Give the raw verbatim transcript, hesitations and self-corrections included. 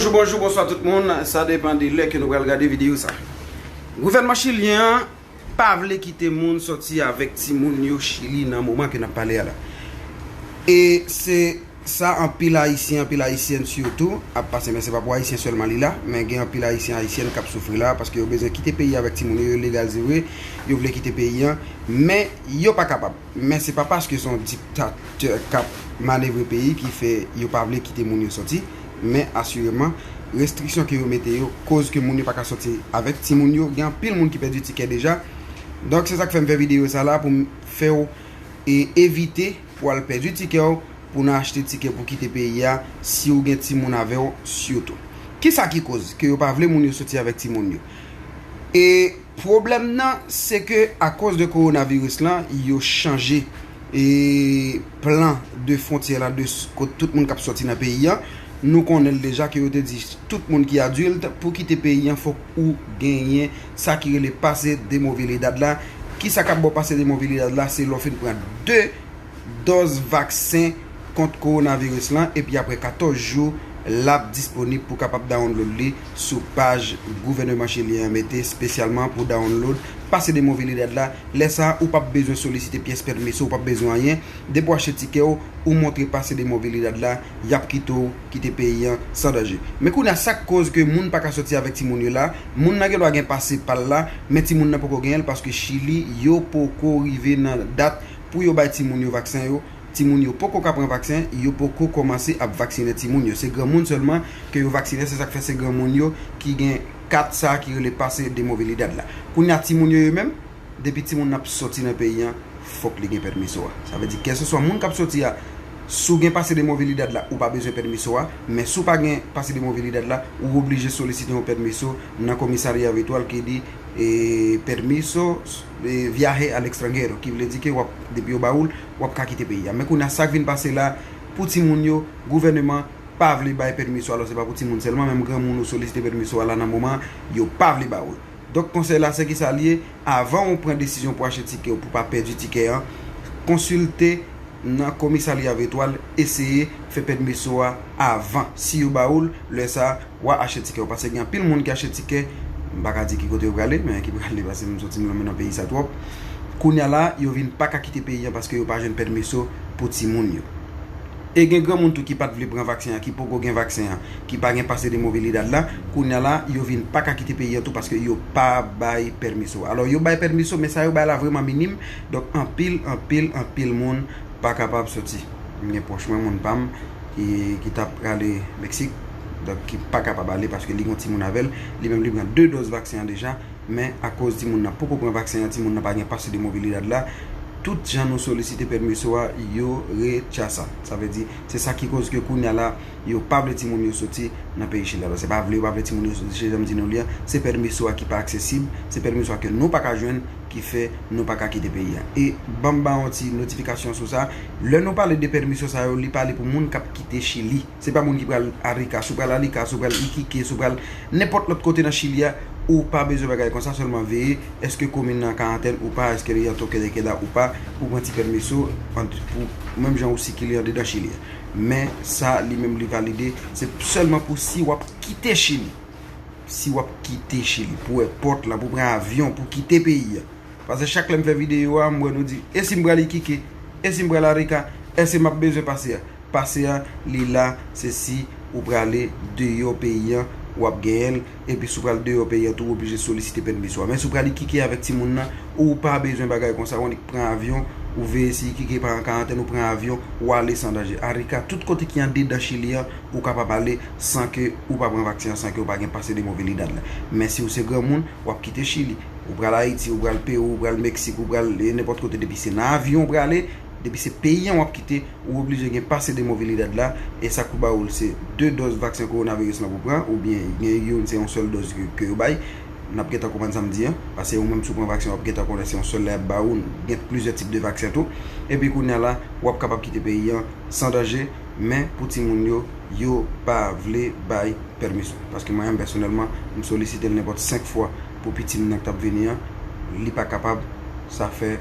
Bonjou, bonswa tout moun. Sa depann de lè ke nou pral gade videyo sa. Gouvènman chilyen an pa vle kite moun sòti avèk timoun yo Chili nan moman ke n ap pale a la. E se sa anpil Ayisyen, anpil Ayisyèn sitou ap pase, men se pa pou Ayisyen sèlman li la, men gen anpil Ayisyen, Ayisyèn k ap soufri la, paske yo bezwen kite peyi a avèk timoun yo, yo legal se vre, yo vle kite peyi a, men yo pa kapab. Men se pa paske se yon diktatè k ap manevre peyi ki fè yo pa vle kite moun yo sòti, men asireman, restriksyon ke yo mete yo koz ke moun yo pa ka sòti avèk timoun yo. Gen anpil moun ki pèdi tikè deja. Donk, se sa k fè m fè videyo sa la pou m fè w e evite pou al pèdi tikè w, pou nan achte tikè pou kite peyi a, si w gen timoun avè w sitou. Kisa ki koz ke yo pa vle moun yo sòti avèk timoun yo? E pwoblèm nan, se ke akoz de kowonaviris lan, yo chanje e plan de fwontyè la, de s- kot tout moun k ap sòti nan peyi a. Nou konnen l deja ke yo te di tout moun ki adilt pou kite peyi a, fòk ou genyen sa ki rele pase de movilidad la. Kisa k ap ba w pase de movilidad la? Se lè w fin pran de dòz vaksen kont kowonaviris lan, epi apre katòz jou, l ap disponib pou kapab download li sou paj gouvèneman chilyen an mete espesyalman pou download pase de movilidad la. Lè sa a, ou p ap bezwen solisite pyès pèmiso, ou p ap bezwen anyen. Depi w achte tikè w, ou montre pase de movilidad la, y ap kite w kite peyi a san danje. Men kounye a, sa k koz ke moun pa ka sòti avèk timoun yo la, moun nan gen dwa gen pase pa l la, men timoun nan poko genyen l, paske Chili, yo poko rive nan dat pou yo bay timoun yo vaksen yo. Timoun yo poko ka pran vaksen, yo poko kòmanse ap vaksinen timoun yo. Se granmoun sèlman ke yo vaksinen, se sa k fè se granmoun yo ki gen kat sa ki rele pase de movilidad la. Kounye a, timoun yo, yo menm, depi timoun nan ap sòti nan peyi a, fòk li gen pèmiso a. Sa vle di, kèlseswa moun k ap sòti a, si w gen pase de movilidad la, ou pa bezwen pèmiso a, men si w pa gen pase de movilidad la, ou oblije solisite yon pèmiso nan komisarya Vètwal ki di, e, permiso, e, viaje al extranjero, ki vle di ke w ap, depi yo ba ou l, w ap ka kite peyi a. Men kounye a, sa k vin pase la, pou timoun yo, gouvèneman pa vle bay pèmiso, alò se pa pou timoun sèlman, menm granmoun ou solisite pèmiso a la nan moman, yo pa vle ba ou l. Donk, konsèy la, se kisa l ye? Avan ou pran desizyon pou achte tikè ou pou pa pèdi tikè an, konsilte nan komisarya Vètwal, eseye fè pèmiso a avan. Si yo ba ou l, lè sa a, w a achte tikè ou. Paske gen anpil moun ki achte tikè, m pa ka di ki kote yo prale, men ki prale, paske m santi m lonmen nan peyi sa twòp. Kounye a la, yo vin pa ka kite peyi a paske yo pa jwenn pèmiso pou timoun yo. E gen granmoun tou ki pa t vle pran vaksen an, ki poko gen vaksen an, ki pa gen pase de movilidad la, kounye a la, yo vin pa ka kite peyi a tou paske yo pa bay pèmiso. Alò, yo bay pèmiso, men sa yo bay la vrèman minim. Donk, anpil, anpil, anpil moun pa kapab sòti. M gen pwòch mwen, moun pa m, ki, ki t ap prale Meksik, donk ki pa kapab ale paske li gen yon timoun avè l. Li menm, li pran de dòz vaksen an deja. Men akoz timoun nan poko pran vaksen an, timoun nan pa gen pase de mobilidad la, tout jan nou solisite pèmiso a, yo retcha sa. Sa vle di, se sa ki koz ke kounye a la, yo pa vle timoun yo soti nan peyi Chili. Alò, se pa vle yo pa vle timoun yo soti, se jan m di nou li an, se pèmiso a ki pa aksesib, se pèmiso a ke nou pa ka jwenn, ki fè nou pa ka kite peyi a. E ban m ba yon ti notifikasyon sou sa, lè nou pale de pèmiso sa yo, li pale pou moun k ap kite Chili. Se pa moun ki pral Arica, si w pral Arica, si w pral Iquique, si w pral nenpòt lòt kote nan Chili a, ou pa bezwen bagay konsa, sèlman veye èske komin nan an karantèn ou pa, èske li an toque de queda ou pa, pou pran ti pèmiso, ant, pou menm jan ou sikile andedan Chili a. Men sa, li menm, li valide, se sèlman pou si w ap kite Chili. Si w ap kite Chili, pou w wè pòt la, pou w pran avyon, pou w kite peyi a. Paske chak lè m fè videyo a, m wè nou di, e si m pral Iquique? E si m pral Arica? Èske m ap bezwen pase a? Pase a, li la, se si ou prale deyò peyi a, w ap genyen l, epi si w pral deyò peyi a tou, w oblije solisite pèmiso a. Men si w pral Iquique avèk timoun nan, ou pa bezwen bagay konsa, w annik pran avyon, ou veye si Iquique pa an karantèn, ou pran avyon, ou ale san danje. Arica, tout kote ki andedan Chili a, ou kapab ale san ke ou pa pran vaksen an, san ke ou pa gen pase de movilidad la. Men si w se granmoun, w ap kite Chili. Ou pral Ayiti, ou pral Pewou, ou pral Meksik, ou pral, e, nenpòt kote, depi se nan avyon ou prale, depi se peyi an w ap kite, ou oblije gen pase de movilidad la, e sa k pou ba ou l se de dòz vaksen kowonaviris lan pou pran, oubyen gen youn se yon sèl dòz ke, ke yo bay. N ap gentan konprann sa m di an, paske ou menm si w pran vaksen, w ap gentan konnen se yon sèl la y ap ba ou, gen plizyè tip de vaksen tou. Epi kounye a la, w ap kapab kite peyi an san danje, men pou timoun yo, yo pa vle bay pèmiso. Paske mwen menm pèsonèlman, m solisite l nenpòt senk fwa pou piti m nan k t ap vini an, li pa kapab, sa fè